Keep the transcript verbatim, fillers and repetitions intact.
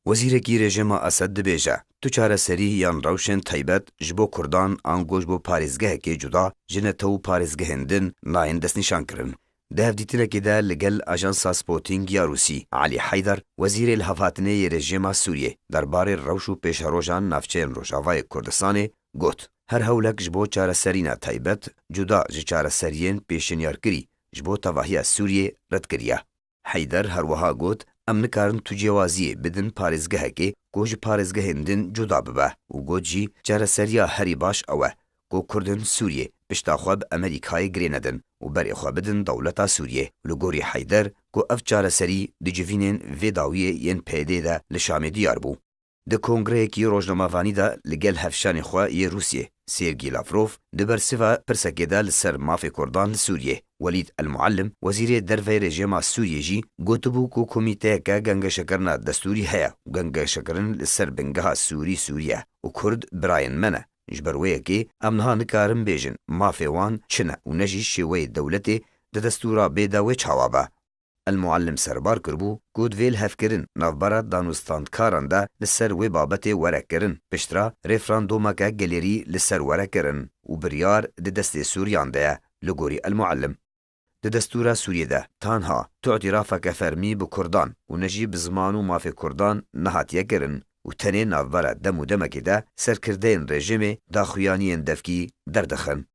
Wezîrekî rejîma Esed dibêje, tu çareserî yan rewşên taybet ji bo Kurdan ango ji bo parêzgehekê cuda ji netew û parêzgehên din nayên destnîşankirin. Di hevdîtinekê de li gel ajansa Spotting ya Rûsî, Elî Heyder, wezîrê lihevhatinê yê rejîma Sûriyê, derbarê rewş û pêşerojan navçeyên Rojavayê Kurdistanê got, her hewlek ji bo çareserîna taybet cuda ji çareseriyên pêşinyarkirî ji bo tevahiya Sûriyê red kiriye. Heyder her wiha got, em nikarin tu cêwaziyê bidin parêzgehekê ku ji parêzgehên din cuda bibe û got jî, çareseriya herî baş ew e ku Kurdên Sûriyê pişta xwe bi Amerîkayê girê nedin û berê xwe bidin dewleta Sûriyê. Li gorî Heyder ku ev çareserî di civînên vê dawiyê yên P Y D'ê de li Şamê diyar bû. Di kongreyekî rojnamevanî de li gel hevşanê xwe yê Rûsiyê, Sergî Lavrov, di bersiva pirsekê de li ser mafê Kurdan li Sûriyê, Welîd El Muallim, wezîrê derveyê rejîma Sûriyê jî gotibû ku komîteyeke gengeşekirina destûrî heye û gengeşekirin li ser bingeha Sûrî Sûriye û Kurd birayên me ne. Ji ber wê yekê em niha nikarin bêjin mafê wan çi ne û ne jî şêweyê dewletê di destûra bê de wê çawa be. El Muallim serbar kiribû ku divê lihevkirin navbera danûstandkaran de li ser wê babetê were kirin, piştre referandûmeke gelêrî li ser were kirin û biryar di destê Sûriyan de ye, li gorî El Muallim. Di destûra Sûriyê de tanha tu îtirafeke fermî bi Kurdan û ne jî bi ziman û mafê Kurdan nehatiye kirin û tenê navbera dem û demekê de serkirdeyên rejîmê daxuyaniyên devkî derdixin.